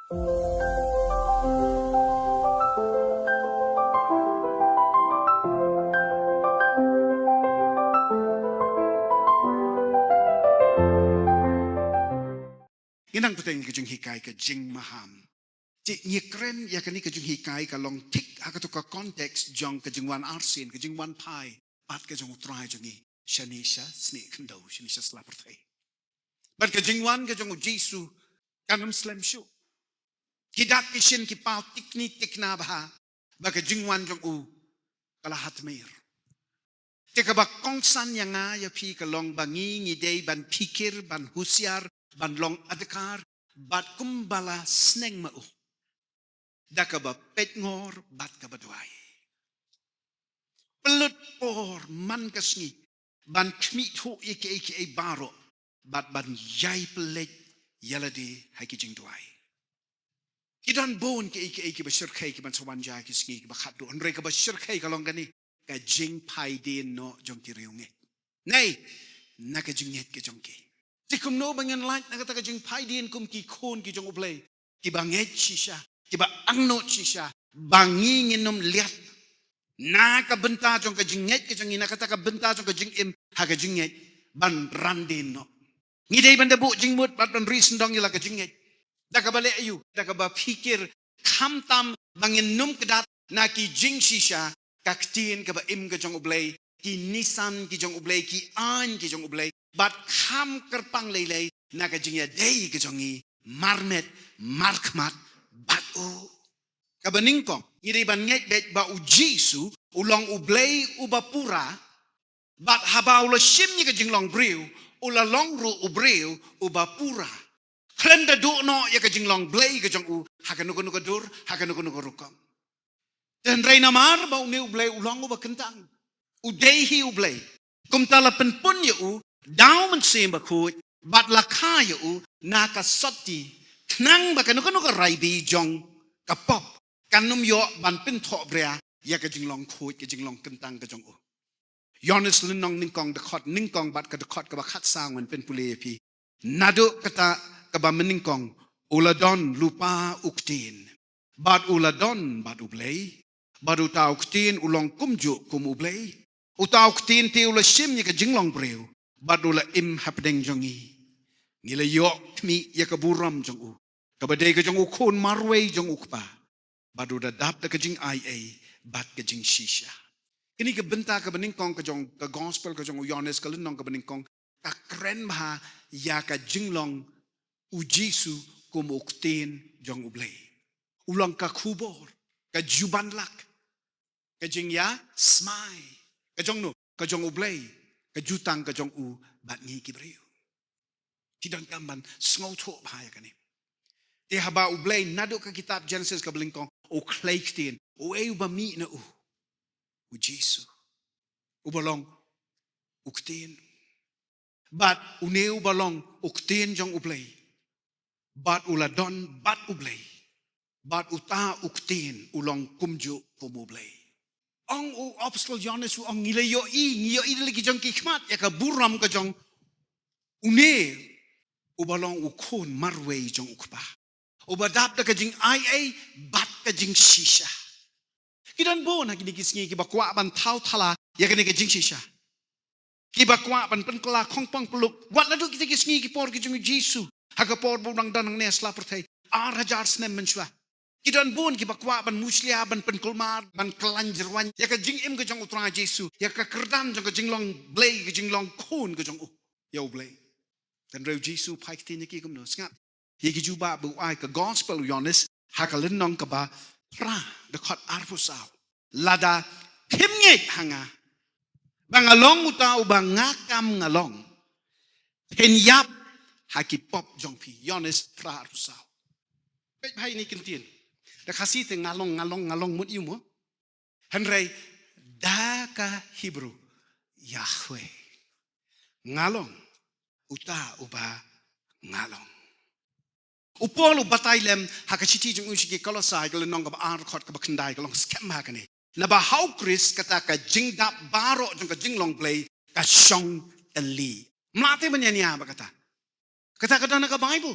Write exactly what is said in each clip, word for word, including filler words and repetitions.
Ngi nang pateng ka jinghikai ka jingmaham. Te ngi kren ïa kane ka jinghikai ka long thik ha kato ka context jong ka jingwan arsien, ka jingwan phai bad ka jong U Trai jong ngi shane sha snieh khyndew, shane sha sla pyrthei. Bad ka jingwan ka jong U Jisu kan ym slem shuh. Ki dak ki shin ki paw tikni tikna bha ba ka jingwan jong u ka la hatmir. Te kaba kongsan ïa nga ïa phi ka long ba ngi ngi dei ban phikir, ban husiar, ban long adkar bad kumba la sneng ma u, da kaba peit ngor bad kaba duwai. Pynlut por man ka sngi ban khmih thuh ïa kiei kiei baroh bad ban ïai pynleit ïa lade ha ki jingduwai. Ki don bun kiei kiei kiba shyrkhei kiban sa wan jia ki sngi kiba khatduh, hynrei kaba shyrkhei ka long kane, ka jingphai dien noh jong ki riewngeit. Nei, na ka jingngeit ka jong ki. Te kumno ba ngin lait na kata ka jingphai dien kum ki khun ki jong U Blei, kiba ngeit shisha, kiba angnud shisha ba ngi ngin ym liat na ka bynta jong ka jingngeit ka jong ngi, na kata ka bynta jong ka jingim ha ka jingngeit, ban ran dien noh. Ngi dei ban da buh jingmut bad ban ri sngewdong ïa la ka jingngeit. Da kaba leh aïu, da kaba phikir khamtam ba ngin ym kdat na ki jingshisha, ka ktien kaba im ka jong U Blei, ki nisan ki jong U Blei, ki aiñ ki jong U Blei, bad kham kyrpang lei lei na ka jingïadei ka jong ngi marmet markhmat bad u. Kaba nyngkong, ngi dei ban ngeit beit ba U Jisu u long U Blei uba pura, bad haba u la shim ïa ka jinglong briew, u la long ruh u briew uba pura. Khlem da duh noh ïa ka jinglong Blei ka jong u ha kano kano ka dur, ha kano kano ka rukom. Te hynrei namar ba une U Blei u long uba kyntang, u dei hi U Blei, kumta la pynpun ïa u da U Mynsiem Bakhuid bad la kha ïa u na ka sotti, khnang ba kano kano ka raibi jong ka pop kan ym ïoh ban pynthohbria ïa ka jinglong khuid, ka jinglong kyntang ka jong u. Ïoannis lynnong nyngkong, dkhot nyngkong bad ka dkhot kaba khatsaw ngan pynpule ïa phi. Naduh kata kaba mynnyngkong u la don lypa u Ktien, bad u la don bad U Blei, bad uta u Ktien u long kumjuh kum U Blei. Uta u Ktien te u la shim ïa ka jinglong briew bad u la im hapdeng jong ngi. Ngi la ïoh khmih ïa ka burom jong u, kaba dei ka jong u Khun marwei jong u Kpa, bad u da dap da ka jingaiei bad ka jingshisha. Kane ka bynta kaba nyngkong ka jong ka Gospel ka jong u Ïoannis, ka lynnong kaba nyngkong, ka kren bha ïa ka jinglong U Jisu kum u Ktien jong U Blei. U long ka khubor, ka jubanlak, ka jingïasmai ka jong no, ka jong U Blei, ka jutang ka jong u bad ngi ki briew. Ki donkam ban sngewthuh bha ïa kane. Te haba U Blei naduh ka kitab Genesis kaba nyngkong u khlei ktien, uei uba mih na u? U Jisu, uba long u Ktien. Bad une uba long u Ktien jong U Blei, bad u la don bad U Blei, bad uta u Ktien u long kumjuh kum U Blei. Ong u Apostol Ïoannis, u ong, ngi la ïohi, ngi ïohi da la ki jong ki khmat ïa ka burom ka jong une uba long u Khun marwei jong u Kpa, uba dap da ka jingaiei bad ka jingshisha. Ki don bun ha kine ki sngi kiba kwah ban thaw thala ïa kane ka jingshisha, kiba kwah ban pynkylla khongpong pyluk, wat naduh kita ki sngi ki por ki jong u Jisu, ha ka por ba u dang don hangne ha sla pyrthei, ar hajar snem mynshuwa. Ki don bun kiba kwah ban mushlia, ban pynkulmar, ban khlaiñ jyrwan ïa ka jingim ka jong U Trai Jisu, ïa ka kyrdan jong ka jinglong Blei, ka jinglong khun ka jong u, ïa U Blei. Hynrei u Jisu u phai ktien ïa ki kumno? Sngap ïa ki jubab ba u ai ka Gospel u Ïoannis ha ka lynnong kaba phra, dkhot arphew saw. Lada phim ngeit ha nga ba nga long uta uba nga kam nga long, phin ïap ha ki pop jong phi. Ïoannis phra, arphew saw. Peit bha ïa kine ki ktien. Da Khasi te nga long, nga long, nga long mut ïa u mo. Hynrei da ka Hebrew, Yahweh. Nga long uta uba nga long. U Paul u batai lem ha ka shithi jong u sha ki Kolosai, ka lynnong kaba ar, dkhot kaba khyndai, ka long skhem ha kane. Naba ha U Khrist kata ka jingdap baroh jong ka jinglong Blei ka shong tylli. Mlate ban ïania ba kata. Kata ka don ha ka Baibl.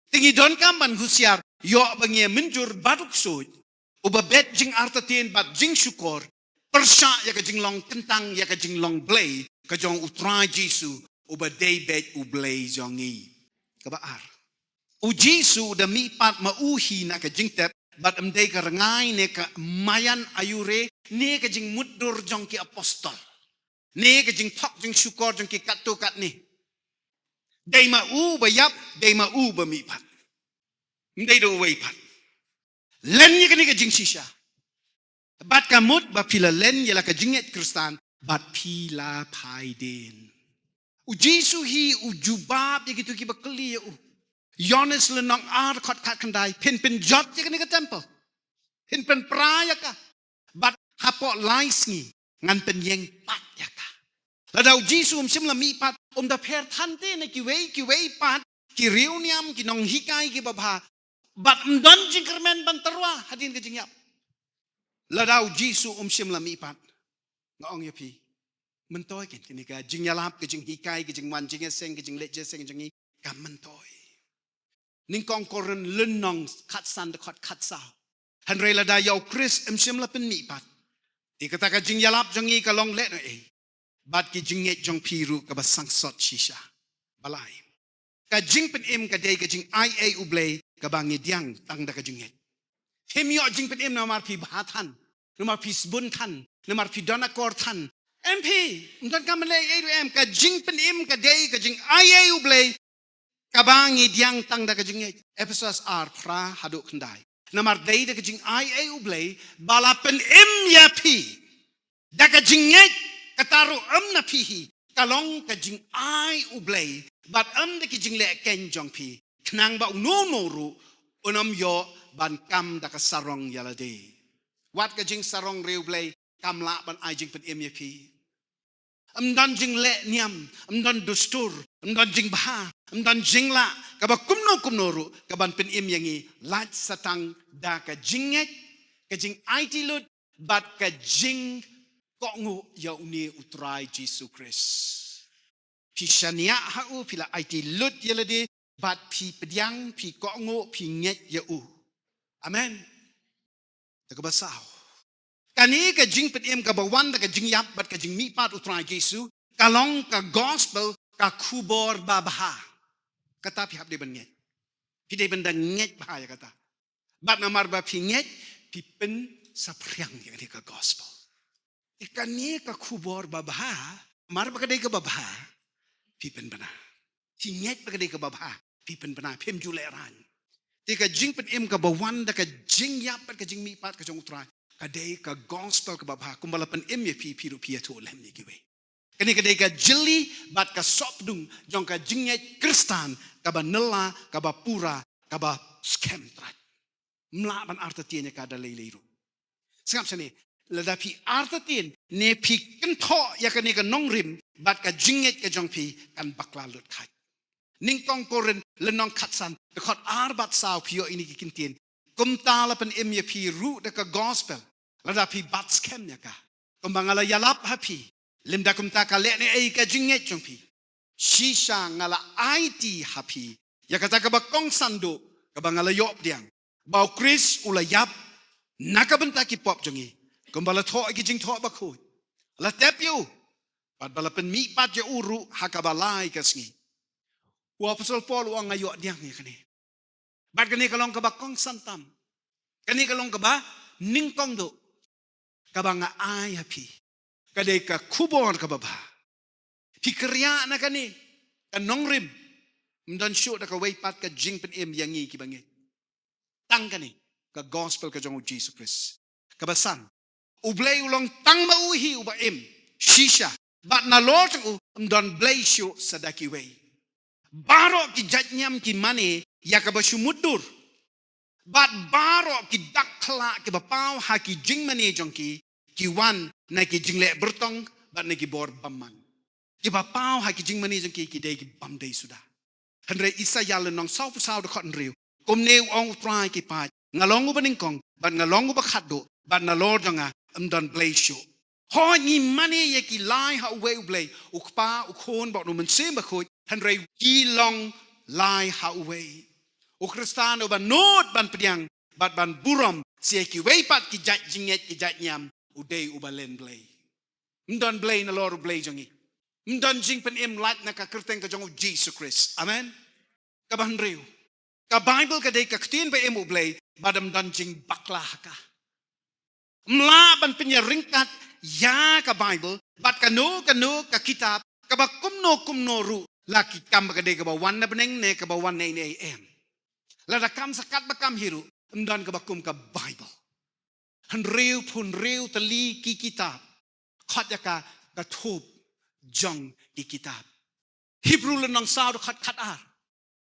Te ngi donkam ban husiar ïoh ba ngi mynjur bad u ksuid, uba bet jingartatien bad jingshukor, pyrshah ïa ka jinglong kyntang ïa ka jinglong Blei ka jong u Trai Jisu, uba dei beit u Blei jong ngi. Kaba ar. U Jisu u da mihpat ma u hi na ka jingtep, bad ym dei ka rngai ne ka maïan aïu re, ne ka jingmutdur jong ki apostol, ne ka jingthok jingshukor jong ki katto katne. Dei ma u ba ïap, dei ma u ba mihpat. Ym dei da uwei pat. Len ïa kane ka jingshisha. Bad ka mut ba phi la len ïa la ka jingngeit Khristan, bad phi la phai dien. U Jisu hi u jubab ïa kito kiba kylli ïa u. Ïoannis lynnong ar dkhot khatkhyndai, phin pynjot ïa kane ka temple. Phin pynpra ïa ka. Bad hapoh lai sngi ngan pynïeng pat ïa ka. Lada u Jisu um shym la mihpat, um da pher than te na kiwei kiwei pat ki riewniam, ki nonghikai kiba bha. Bad ym don jingkyrmen ban tyrwa hadien ka jingïap. Lada u Jisu um shym la mihpat, nga ong ïa phi, myntoi kein kane ka jingïalap, ka jinghikai, ka jingwan jingïaseng, ka jingleit jingïaseng jong ngi, ka myntoi. Nyngkong Korinth lynnong khatsan dkhot khatsaw. Hynrei lada ïa u Khrist um shym la pynmihpat, te kata ka jingïalap jong ngi ka long lehnohei, bad ki jingngeit jong phi ruh kaba sangsot shisha. Balei? Ka jingpynim ka dei ka jingaiei U Blei kaba ngi diang tang da ka jingngeit. Phim ïoh jingpynim namar phi bha than, namar phi sbun than, namar phi don akor than. Em phi, ym don kam lei ei ruh em, ka jingpynim ka dei ka jingaiei U Blei kaba ngi diang tang da ka jingngeit. Ephesos ar phra haduh khyndai. Namar dei da ka jingaiei U Blei ba la pynim ïa phi da ka jingngeit, kata ruh ym na phi hi, ka long ka jingai U Blei, bad ym da ki jingleh keiñ jong phi, khnang ba uno uno ruh un ym ïoh ban kam da ka sarong ïa lade. Wat ka jingsarong riewblei kam lah ban ai jingpynim ïa phi. Ym don jingleh niam, ym don dustur, ym don jingbha, ym don jinglah kaba kumno kumno ruh kaban pynim ïa ngi, lait sa tang da ka jingngeit, ka jingaiti lut, bad ka jingkohnguh ïa une U Trai Jisu Khrist. Phi shaniah ha u, phi la aiti lut ïa lade, bad phi pdiang, phi kohnguh, phi ngeit ïa u. Amen. Da kaba saw, kane ka jingpynim kaba wan da ka jingïap bad ka jingmihpat U Trai Jisu, ka long ka gospel, ka khubor babha. Kata phi hap dei ban ngeit. Phi dei ban da ngeit bha ïa kata. Bad namar ba phi ngeit, phi pynsaphriang ïa kane ka gospel. Ïa kane ka khubor babha, namar ba ka dei kaba bha, phi pynbna. Phi ngeit ba ka dei kaba bha, phi pynbna, phim ju lehraiñ. Te ka jingpynim kaba wan da ka jingïap bad ka jingmihpat ka jong U Trai, ka dei ka gospel kaba bha, kumba la pynim ïa phi, phi ruh phi ïathuh lem ïa kiwei. Kane ka dei ka jylli bad ka sopdung jong ka jingngeit Khristan kaba nylla, kaba pura, kaba skhem trai. Ym lah ban artatien ïa ka da lei lei ruh. Sngap shane, lada phi artatien ne phi kynthoh ïa kane ka nongrim, bad ka jingngeit ka jong phi kan bakla lut kheit. Nyngkong Korinth lynnong khatsan, dkhot ar bad saw, phi ïoh ïa kine ki kyntien. Kumta la pynim ïa phi ruh da ka gospel, lada phi bat skhem ïa ka. Kumba nga la ïalap ha phi, lymda kumta ka lehnohei ka jingngeit jong phi. Shisha nga la aiti ha phi ïa kata kaba kongsan duh, kaba nga la ïoh pdiang, ba U Khrist u la ïap na ka bynta ki pop jong ngi, kumba la thoh ïa ki Jingthoh Bakhuid. La tep ïa u, bad ba la pynmihpat ïa u ruh ha kaba lai ka sngi. U Apostol Paul u ong, nga ïoh pdiang ïa kane. Bad kane ka long kaba kongsan tam. Kane ka long kaba nyngkong duh, kaba nga ai ha phi. Ka dei ka khubor kaba bha. Phi kyrïah na kane ka nongrim, ym don shuh da kawei pat ka jingpynim ïa ngi kiba ngeit. Tang kane ka gospel ka jong U Jisu Khrist. Kaba san, U Blei u long tang ma u hi uba im shisha, bad nalor jong u ym don blei shuh sa da kiwei. Baroh ki jait niam ki mane ïa kaba shu mutdur, bad baroh ki dak khyllah kiba paw ha ki jingmane jong ki, ki wan na ki jingleh byrtong bad na ki bor bymman. Kiba paw ha ki jingmane jong ki, ki dei ki bym dei suda. Hynrei Isaïah lynnong sawphew saw dkhot hynriew, kumne u ong U Trai ki paid, nga long uba nyngkong, bad nga long uba khatduh, bad nalor jong nga ym don blei shuh. Hooid, ngi mane ïa ki lai ha uwei U Blei, U Kpa, U Khun bad U Mynsiem Bakhuid, hynrei ki long lai ha uwei. U Khristan uba nud ban pdiang bad ban burom sha kiwei pat ki jait jingngeit ki jait niam, u dei uba len Blei. Ym don Blei nalor u Blei jong ngi. Ym don jingpynim lait na ka kyrteng ka jong u Jisu Khrist. Amen. Kaba hynriew, ka Baibl ka dei ka ktien ba im u Blei, bad ym don jingbakla ha ka. Ym lah ban pynïaryngkat ïa ka Baibl bad kano kano ka kitab kaba kumno kumno ruh, la ki kam ba ka dei kaba wan na bneng ne kaba wan na ine i em. Lada kam sa katba kam hi ruh, ym don kaba kum ka Baibl. Hynriewphew hynriew tylli ki kitab, khot ïa ka ka thup jong ki kitab. Hebru lynnong saw dkhot khatar.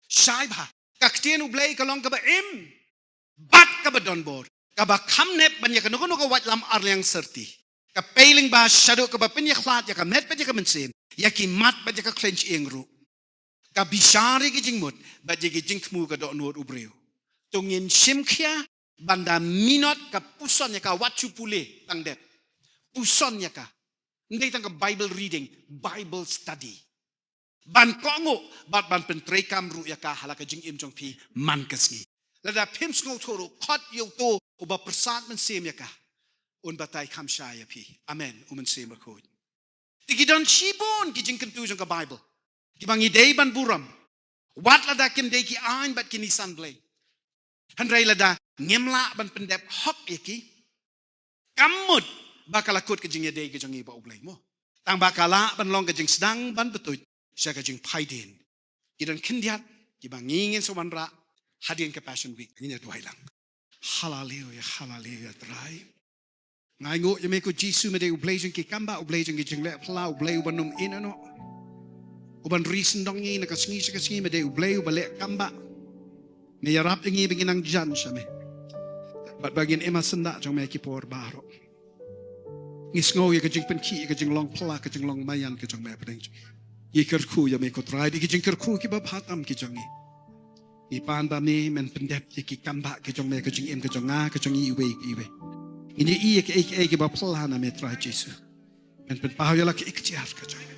Shai bha, ka ktien u Blei ka long kaba im bad kaba donbor, kaba kham nep ban ïa kano kano ka waitlam arliang syrti. Ka pei lyngba shaduh kaba pynïakhlad ïa ka met bad ïa ka mynsiem, ïa ki mat bad ïa ka khleiñ shyieng ruh. Ka bishar ïa ki jingmut bad ïa ki jingthmu ka dohnud u briew. To ngin shim khia ban da minot ka puson ïa ka, wat shu pule tang dep. Puson ïa ka. Ym dei tang ka Bible reading, Bible study. Ban kohnguh bad ban pyntreikam ruh ïa ka ha la ka jingim jong phi man ka sngi. Lada phim sngewthuh ruh, khot ïa uto uba pyrsad mynsiem ïa ka, un batai kham shai ïa phi. Amen. U Mynsiem Bakhuid. Te ki don shibun ki jingkyntu jong ka Baibl kiba ngi dei ban burom, wat lada kim dei ki aiñ bad ki nisan Blei. Hynrei lada ngim lah ban pyndep hok ïa ki, kam mut ba ka la kut ka jingïadei ka jong ngi bad u Blei mo. Tang ba ka lah ban long ka jingsdang ban btuid sha ka jingphaidien. Ki don khyndiat kiba ngi ngin sa wanrah hadien ka Passion Week. Ngin ïa duwai lang. Haleluya, haleluya, Trai. Nga ainguh ïa me ko Jisu, me dei u Blei jong ki kambah, u Blei jong ki jingleh phylla, u Blei uban ym ïehnoh, uban ri sngewdon ïa ngi na ka sngi sha ka sngi, me dei u Blei uba leh kambah. Me ïarap ïa ngi ba ngin nang jan sha me, bad ba ngin im ha syndah jong me ki por baroh. Ngi sngew ïa ka jingpynkhih, ïa ka jinglong phylla, ka jinglong maïan ka jong me hapdeng jong ngi. Ngi kyrkhu ïa me ko Trai, da ki jingkyrkhu kiba bha tam ki jong ngi. Ngi pan ba me men pyndep ïa ki kambah ki jong me, ka jingim ka jong nga, ka jong ngi iwei pa iwei. Ngin ïohi ïa kiei kiei kiba phylla na me Trai Jisu. Men pynpaw ïa la ka iktiar ka jong me.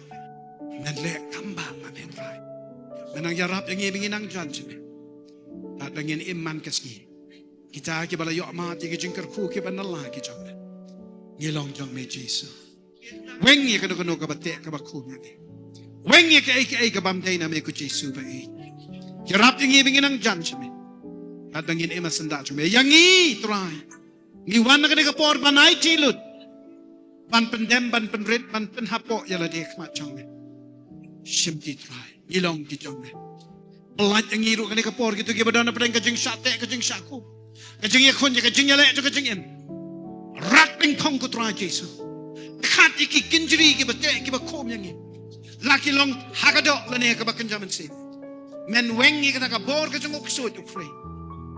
Men leh kambah ma me Trai. Men nang ïarap ïa ngi ba ngin nang jan sha me, bad ba ngin im man ka sngi. Kita kiba la ïoh mad ïa ki jingkyrkhu kiba na la ki jong me. Ngi long jong me Jisu. Weng ïa kano kano kaba teh kaba khum ïa ngi. Weng ïa kaei kaei ka bym dei na me ko Jisu ba ïeit. Ïarap ïa ngi ba ngin nang jan sha me, bad ba ngin im ha syndah jong me. Ïa ngi Trai, ngi wan na kane ka por ban aiti lut, ban pyndem, ban pynrit, ban pynhapoh ïa lade ha khmat jong me. Shim ki Trai, ngi long ki jong me. Pyllait ïa ngi ruh kane ka por, kito kiba don hapdeng ka jingshah teh, ka jingshah khum, ka jingïakhun ïa ka jingïaleh jong ka jingim. Rat nyngkong ko Trai Jisu. Khat ïa ki kynjri kiba teh kiba khum ïa ngi. La ki long ha ka doh lane ha kaba kynja mynsiem. Men weng ïa kata ka bor ka jong u ksuid u phrei.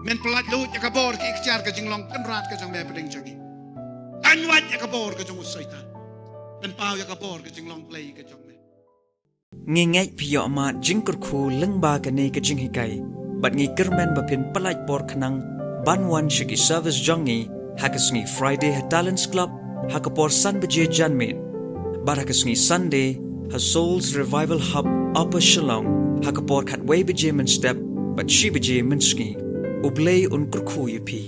Men pyllait lut ïa ka bor ka iktiar ka jinglong kynrad ka jong me hapdeng jong ngi. Tang wait ïa ka bor ka jong u Soitan. Pynpaw ïa ka bor ka jinglong Blei ka jong me. Ngi ngeit phi ïoh mad jingkyrkhu lyngba kane ka jinghikai, bad ngi kyrmen ba phin pyllait por khnang ban wan sha ki service jong ngi ha ka sngi Friday ha Talents Club ha ka por san baje janmiet, bad ha ka sngi Sunday ha Souls Revival Hub, Upper Shillong, ha ka por khatwei baje mynstep bad shi baje mynsngi. U Blei un kyrkhu ïa phi.